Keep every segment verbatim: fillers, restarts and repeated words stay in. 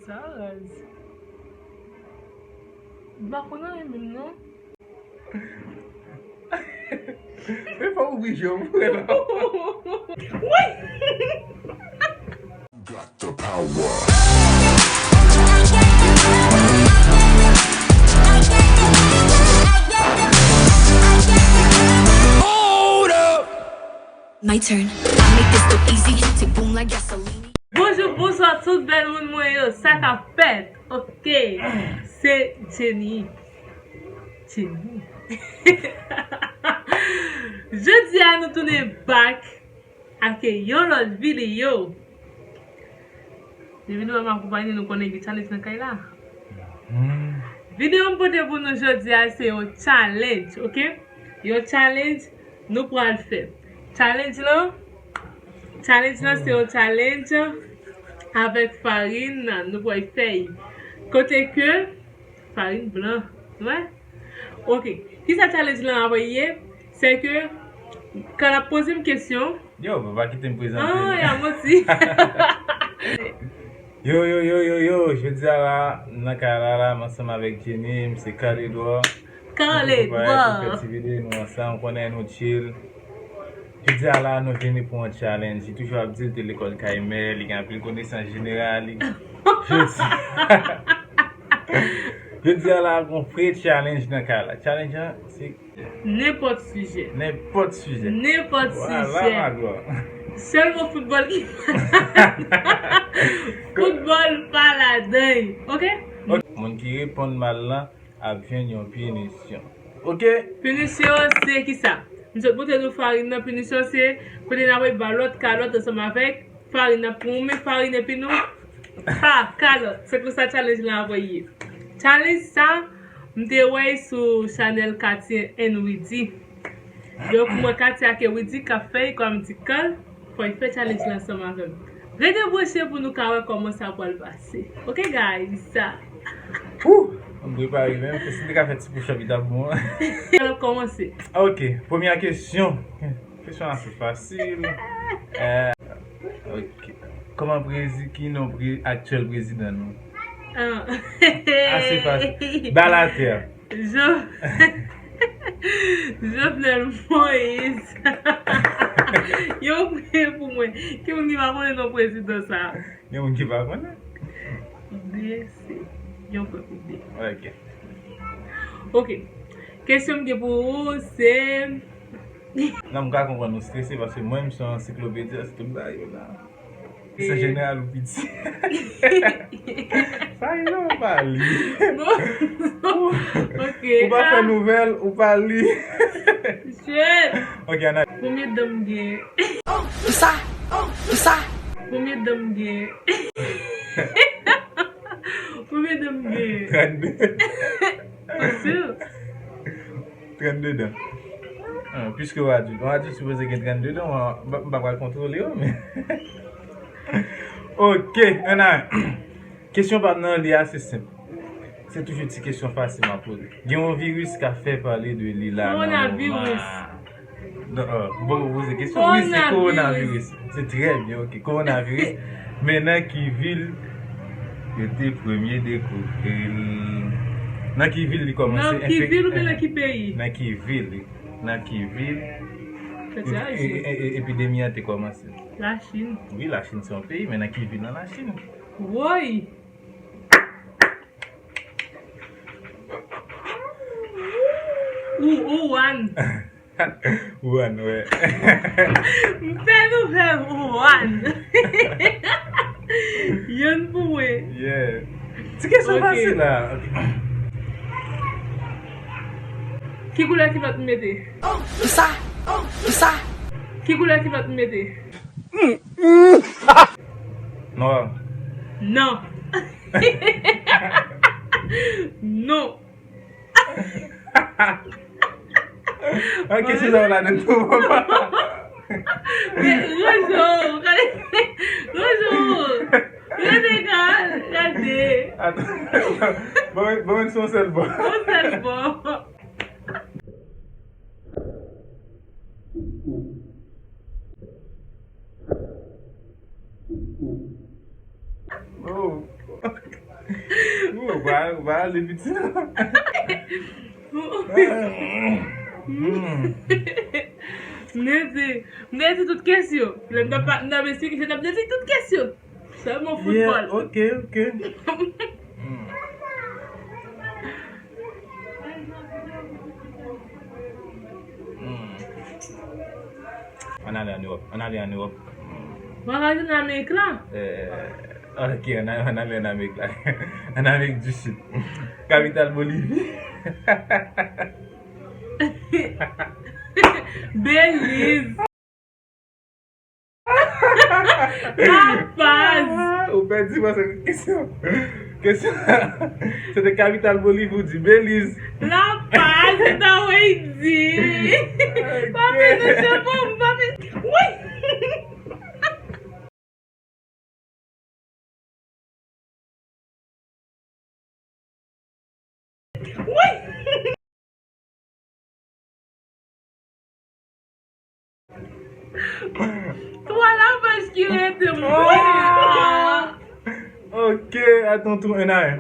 Sa raz. M pa konn anyen menm non. Men fò w ouvri je w pou wè non. Wi! Got the power. Hold up. My turn. I make this look easy. Tick boom like gasoline. Bonjou, bonswa tout bèl moun mwen yo. Sa k ap fèt? Ok. Se Jenny. Jenny. Jodi a nou tounen back ak yon lòt videyo. Depi nou wè m akonpaye nou, konnen gen challenge nan kay la. Videyo m pote pou nou jodi a se yon challenge, ok? Yon challenge nou pral fè. Challenge lan, challenge lan se yon challenge avèk farin, nou pral fè. Kote ke farin blan, wè? Ok. Kisa challenge lan ap ye? Se ke, kan l ap poze m kesyon. Yo, papa, kite m prezante nou. Ah, ya, m osi. Yo, yo, yo, yo, yo, jodi a la, m nan kay la, la, m ansanm avèk Jenny, m se Carl Edouard. Carl Edouard. Nou fè ti videyo, nou ansanm, konnen nou chill. Jodi a la, nou vini pou yon challenge. Li toujou ap di l te lekòl kay mè, li gen anpil konesans jeneral, li, jodi, jodi a la, gon frè challenge nan kay la. Challenge lan, se nenpòt sijè. Nenpòt sijè. Nenpòt sijè. Vwala, Magloire. Sèlman foutbòl ki pa ladan. Foutbòl pa ladan, ok? Ok. Moun ki reponn mal lan ap jwenn yon pinisyon. Ok? Pinisyon se kisa? M sot montre nou farin nan, pinisyon se kote n ap ba lòt kalòt ansanm avèk farin nan pou yon men farin epi nou pa kalòt. Se konsa challenge lan ap ye. Challenge sa, m te wè l sou chanèl Katie and Widy. Donk, mwen Katie ak Widy k ap fè l, kòm di Carl, fò l fè challenge lan ansanm avè m. Rete branche pou nou ka wè kòman sa pral pase. Ok, guys? Woo! M prepare menm, si m te ka fè ti push up, li t ap bon. N ap kòmanse. Ok, premyè kesyon. Kesyon ase fasil. Eh, ok. Kòman prezi, ki non pre-, aktyèl prezidan nou? Ah. Ase fasil. Balater. Jo-, Jovenel Moïse. Yo pre pou mwen. Ki moun ki pa konnen non prezidan sa? Gen moun ki pa konnen. Blese. Yon fwa pou de. Ok. Ok. Kesyon m gen pou ou se... Non, m ka konprann ou strese paske mwen, m se yon ansiklopedi, se tout bagay yo la. Se jeneral ou piti. Sa yo pa li. Bon, ok. Ou pa fè nouvèl, ou pa li. Shit. Ok, Ana. Konbyen dan m gen? Sa, sa. Konbyen dan m gen? Konbyen dan m gen? Trannde. Ou si? Trannde dan. Ah, piske w adilt, yon adilt sipoze gen trannde dan, m pa, m pa pral kontwole yo, men. Ok, ann a. Kesyon pa m nan, li ase senp. Se toujou ti kesyon fasil m ap poze. Gen yon viris k ap fè pale de li la nan moman. Kowonaviris. Non, euh, m poko poze kesyon. Wi, se kowonaviris. Se trè byen, ok. Kowonaviris. Men nan ki vil yo te premye dekouvri l? Nan ki vil li kòmanse enfekte? Nan ki vil oubyen nan ki peyi? Nan ki vil? Nan ki vil e-, e-, e-, epidemi an te kòmanse? Lachin. Wi, Lachin se yon peyi, men nan ki vil nan Lachin? Woy! Ou, Wuhan. Wuhan, wè. M fè nou fè Wuhan. Youn pou mwen. Yeah. Ti kesyon fasil la. Ok. Ki koulè kilòt m mete? Sa, sa. Ki koulè kilòt m mete? Nwa. Non. Non. Ok, se sa w la de tou, papa. Men, Rojo, gade, Rojo, gade, gade. Bon, bon, se yon sèl bò. Yon sèl bò. Oh. Ou pa, ou pa ale piti non. M te di, m te di tout kesyon. Lè m t ap pa, m t ap esplike, se t ap di tout kesyon. Sèlman foutbòl. Yeah, ok, ok. Hmm. Hmm. Ann ale ann Ewòp, ann ale ann Ewòp. Mwen ka vin Amerik la? Eh, ok, ann ale ann Amerik la. Ann Amerik di Sid. Kapital Bolivi. Beliz. Lapaz. Ou pèdi paske kesyon, kesyon se te kapital Bolivi, ou di Beliz. Lapaz, se ta w di. Pa vin nou se bon, pa vin. Wi. Wi. Twa lapaj ki rete m. Wi. Ok, à ton tour, un à un.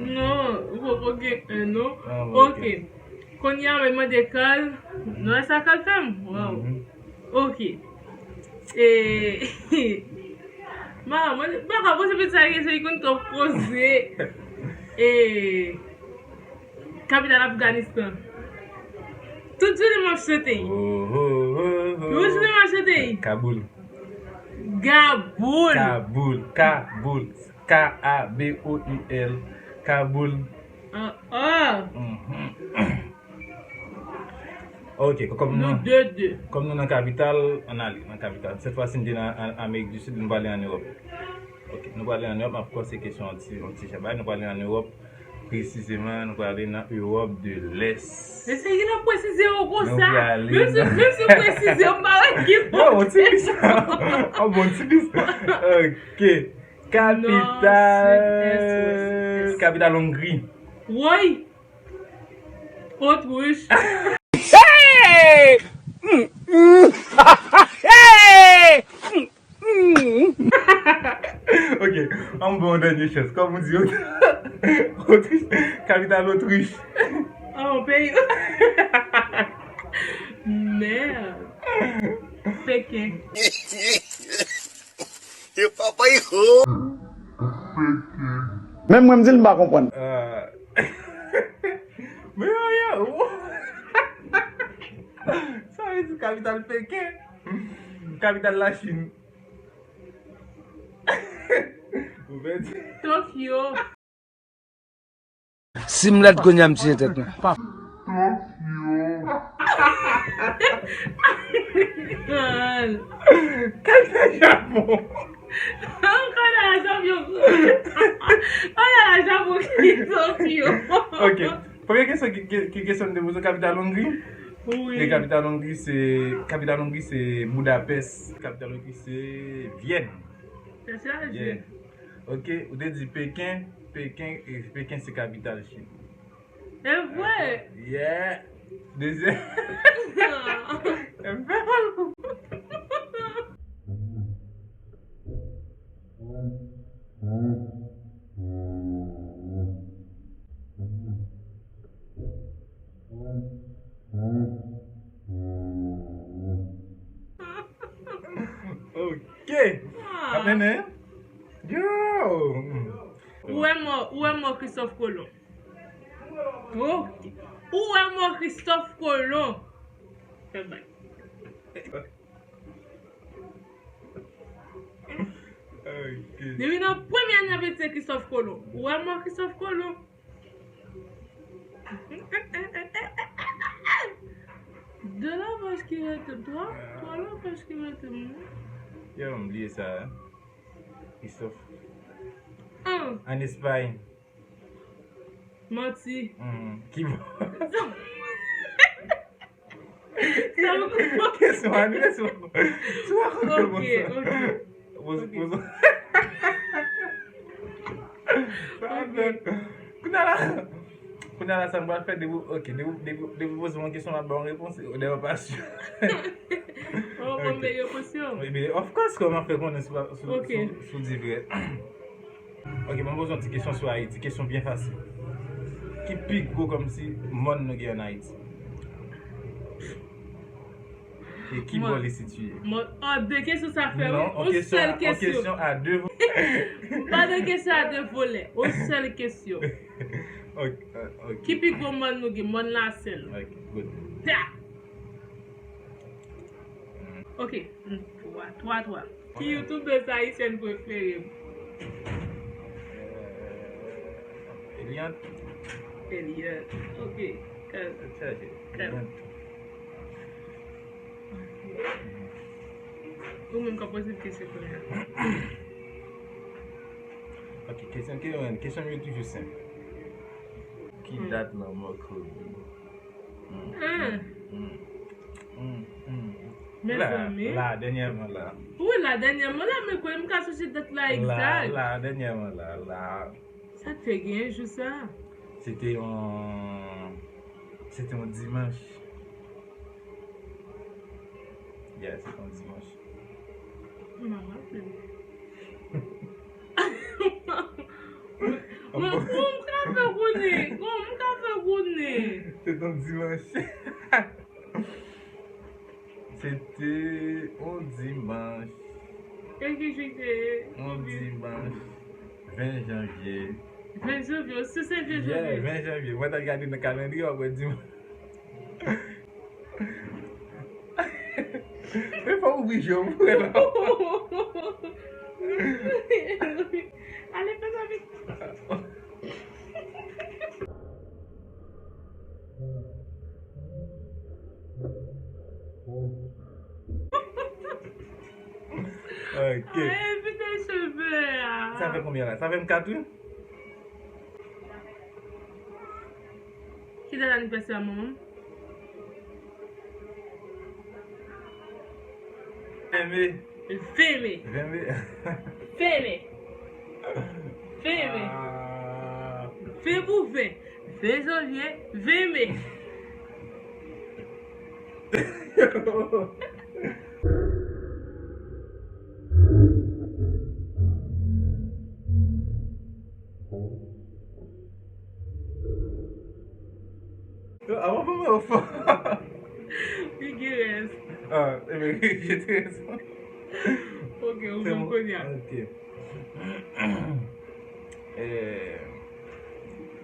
Non, ou poko gen un non. Ah, ok. Ok. Kounye a, mwen mande Carl. Non, sa Carl fè m? Waw. Mhm. Ok. E, mama, mwen pa ka poze pitit sa kesyon, li konn twòp koze. E, kapital Afganistan. Tout jounen m ap chante. Oh, oh, oh, oh. Tout jounen m ap chante. Kaboul. Gaboul. Kaboul. Kaboul. K A B O U L. Kaboul. Ah, ah. Mhm. Ok, kòm nou, nou de de. Kòm nou nan kapital, ann ale nan kapital. Sèt fwa si n te nan, an, Amerik di Sid, nou prale ann Ewòp. Ok, nou prale ann Ewòp, m ap kòse kesyon an ti, an ti jan bagay. Nou prale ann Ewòp, presizeman, nou prale nan Ewòp de Lès. Mesye, ki nan presize yo konsa? Menm si, menm si w presize, m pa wè ki. Non, on ti plis. On bon ti plis. Ok. Kapital, kapital Ongri. Woy! Otwich. Hey! Mm, mm. Hey! Mm, mm. Ok, an bon dènye chans. Kòm ou di, Otwich, kapital Otwich. Oh, peyi. Merde. Peken. Yo papa yo. Menm mwen m di l m pa konprann. Ah. Men yo, yo. Sa vle di kapital Peken. Kapital Lachin. Ou pèdi. Tokyo. Si m lèd kounye a m tiye tèt mwen. Kapital Japon. Kapital Japon. Kapital Japon ki Tokyo. Ok. Premye kesyon ki, ki, ki kesyon m te poze w, kapital Ongri? Wi. E kapital Ongri se, kapital Ongri se Boudapès. Kapital Ongri se Vyèn. Se sa, yeah. Ok, ou te di Peken, Peken, e Peken se kapital Chin. E vre? Yeah. Dezyèm. E vre. Ok. Ah. Ap mennen. Yo. Ou wè mò, ou wè mò Christophe Colomb. Oh. Ou wè mò Christophe Colomb. Fè bay. Ok. Depi nan premye ane apetye Christophe Colomb. Ou wè mò Christophe Colomb. De lapaj ki rete m, twa, twa lapaj ki rete m. Yo, m bliye sa, hein. Christophe. An. An Espay. Manti. Hmm, ki bò? Kesyon anile sou, sou rakonte bon sa. Ok, ok. Poze, poze. Sa ap bèl. Kounye a la, kounye a la, sa m pral fè, depi, ok, depi, depi, depi poze yon kesyon, m ap ba yon repons, depi w pa si. Oh, bon, men repons yo. Wi, men of course, kòman fè konnen si w, si w, si w di vre. Ok, mwen poze yon ti kesyon sou Ayiti, kesyon byen fasil. Ki pi gwo kòmsi mòn nou gen ann Ayiti? E ki bò li sitiye? Mòn, oh, de kesyon sa fè, wi. Non, yon kesyon, yon kesyon a de volè. Pa de kesyon a de volè. Yon sèl kesyon. Ok, euh, ok. Ki pi gwo mòn nou gen? Mòn Lasèl. Ok, good. Ta! Ok, twa, twa, twa. Ki youtubèz ayisyèn prefere m? Eliante. Eliante. Ok. Kalm. Kalm. Ou menm k ap poze m kesyon kounye a. Ok, kesyon ke mwen, kesyon m yo toujou senp. Ki dat lanmò Kobe? Mezanmi. La, la, dènyèman la. Wi, la, dènyèman la, men kwè m ka sonje dat la egzak. La, dènyèman la, la. Sa k fè gen jou sa? Se te yon, se te yon dimanch. Yeah, se te yon dimanch. Mwen, kòman m ka fè konnen? Kòman m ka fè konnen? Se te yon dimanch. Se te yon dimanch. E ki jou te ye? Yon dimanch. Ven janvye. Ven janvye, si se ven janvye. Yeah, ven janvye. Mwen t al gade nan kalandriye, w ap wè dimanch. E fò w ouvri je w pou wè non. Ale, fè sa vit. Ok. Ay, evite cheve a. Sa fè konbyen la? Sa fè m kat, wi. Ki dat anivèsè a manman m? Ven me. Ven me. Ven me. Ven me. Ven me. Ah. Ven pou ven. Ven janvye. Ven me. Yo, avan pou mwen yo fò. Li gen rès. Ah, e ben, jete rès. Ok, ou jwenn kounye a. Ok. Eh,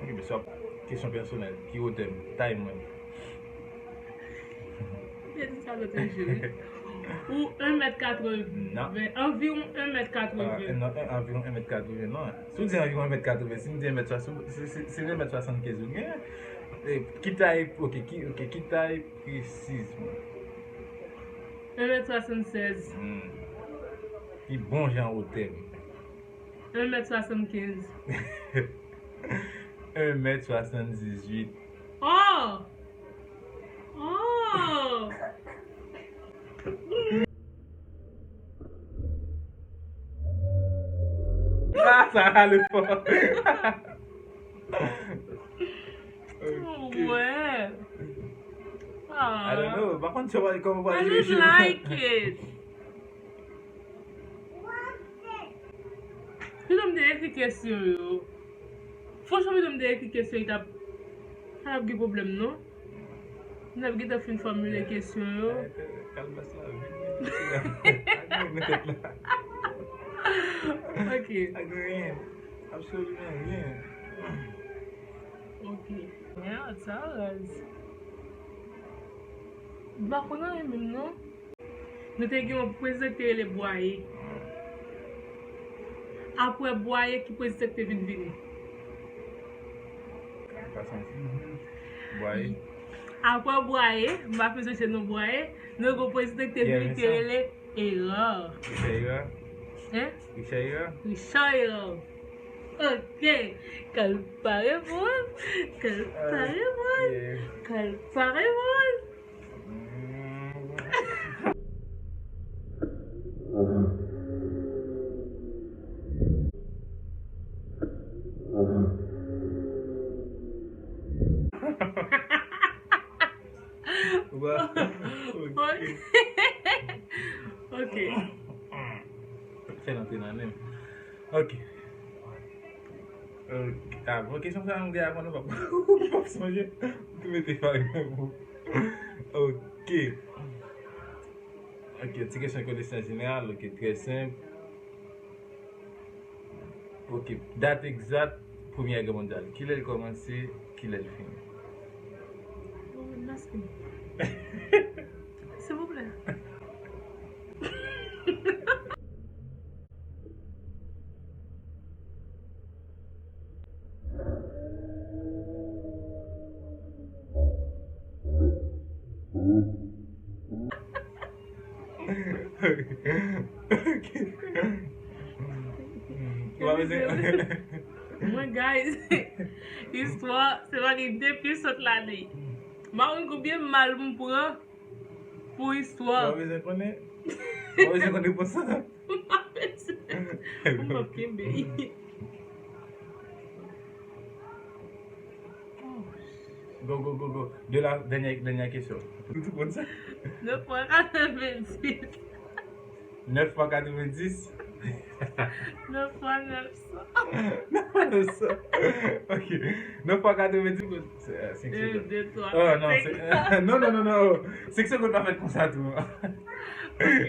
ok, men sa, kesyon pèsonèl. Ki wotè m? Tay mwen. Ou te di sa lòt jou, wi. Ou un mèt katreven. Non. Anviwon un mèt katreven. Ah, non, un, anviwon un mèt katreven, non. Si w di anviwon un mèt katreven, si m di un mèt swasant, si, si, si un mèt swasannkenz ou gen, e, ki tay, ok, ki, ok, ki tay presizman? Un mèt swasannsèz. Hmm. Ki bon jan wotè m. Un mèt swasankenz. Un mèt swasanndizuit. Oh! Oh! Ah, sa ale fò. Ok. Wè. I don't know. Pa konn si w pral, kòman w pral jere. I don't like it. Pito m te ekri kesyon yo. Franchman, pito m te ekri kesyon, li t ap, sa t ap gen pwoblèm, non? M t ap gentan fin fòmile kesyon yo. Kalbas la vin, vin, vin, vin. Ak nan tèt la. Ok. Ak anyen. Absoliman anyen. Ok. Mèd, sa raz. M pa konn anyen menm, non. Nou te gen yon prezidan ki te rele Bwaye. Apre Bwaye, ki prezidan ki te vin vini? Pasyans. Bwaye. Apre Bwaye, m pa fin sonje non Bwaye, nou gen yon prezidan ki te vini ki te rele Erard. Richard Erard? Hein? Richard Erard? Richard Erard. Ok. Kal pa reponn. Kal pa reponn. Kal pa reponn. Wa, ok. Ok. Fè l antre nan men m. Ok. Ok, ah, bon, kesyon sa nou gen avan nou p ap, p ap sonje. M tou mete farin nan bouch. Ok. Ok, ti kesyon konesans jeneral, ok, trè senp. Ok, dat egzat Premyè Gè Mondyal. Kilè l kòmanse, kilè l fini? Oh, nasty. Silvouplè. Ok. Ou pa bezwen. Mwen, guys, istwa, se pa gen de pye sot la li. M pa konn konbyen mal m pran pou istwa. Ou pa bezwen konnen. Ou pa bezwen konnen pou sa. M pa bezwen. M p ap kenbe. Go, go, go, go. De la, dènyè, dènyè kesyon. Ou tou konn sa? Nèf fwa katrevenndis. Nèf fwa katrevenndis? Nèf fwa nèf san. Nèf fwa nèf san. Ok. Nèf fwa katrevenndis. Se, euh, senk segonn. Un, deux, trois, quatre, cinq. Oh, non, c'est, non, non, non, non. Senk segonn pa fèt konsa tou. Ok.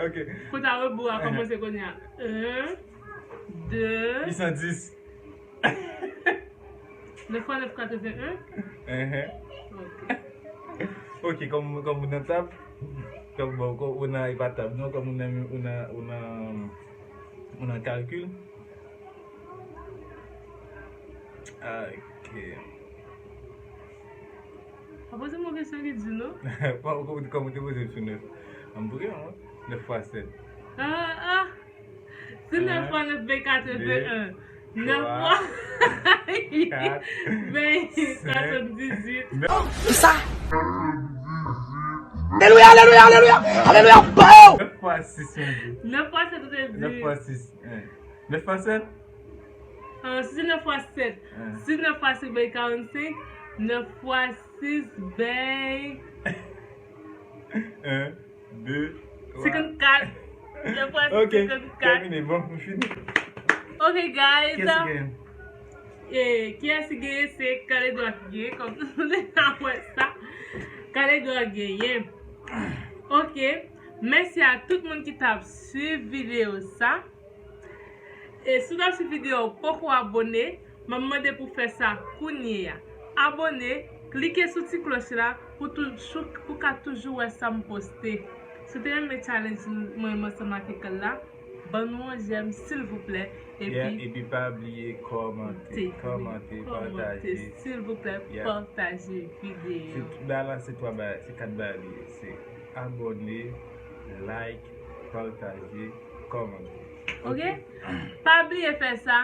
Ok. Kont a rebours a kòmanse kounye a. Un, de. Uit san dis. Nèf fwa nèf, katreven en? Enhen. Ok. Ok, kòm, kòm ou nan tab, kòm, bon, kòm ou nan, e pa tab, non, kòm ou nan, ou nan, ou nan, ou nan kalkil. Ok. Pa poze m yon kesyon ki di, non? Kòm, kòm, kòm ou te poze m sou nèf. An m pou gen, non? Nèf fwa sèt. Ah, ah. Si nèf fwa nèf bay katreven en. Nèf fwa uit bay swasanndizuit. Kisa? Alelouya, alelouya, alelouya, alelouya, pow! Nèf fwa sis, mon Dye. Nèf fwa sèt, ou te di. Nèf fwa sis. Nèf fwa sèt? Ah, si se nèf fwa sèt. Si nèf fwa sèt bay karannsenk, nèf fwa sis bay. En, de, twa. Senkannkat. Nèf fwa sis, senkannkat. Ok, tèmine. Bon, m fini. Ok, guys. Kiyès ki genyen? Eh, kiyès ki genyen? Se Kaledwa ki genyen, kòm nou deja wè sa. Kaledwa genyen. Ok. Mèsi a tout moun ki t ap swiv videyo sa. E si w t ap swiv videyo a, ou poko abòne, m ap mande pou w fè sa kounye a. Abòne, klike sou ti klòch la pou toujou, pou w ka toujou wè sa m poste. Si w te renmen challenge mwen ansanm ak Ekal la, ban nou yon j'aime, silvouplè. Epi, yeah, epi pa bliye kòmante, kòmante, kòmante, pataje. Silvouplè, yeah, pataje videyo. Se tout bagay la, se twa bagay, se kat bagay li ye. Se abòne, like, pataje, kòmante. Ok? Pa bliye fè sa.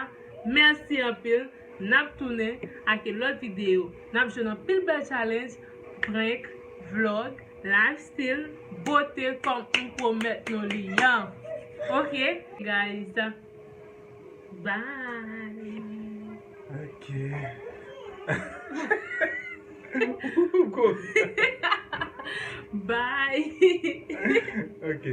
Mèsi anpil. N ap tounen ak lòt videyo. N ap jwenn anpil bèl challenge, prank, vlog, lifestyle, bote kòm m pwomèt nou li an. Ok, guys. Bye. Ok. Bye. Ok.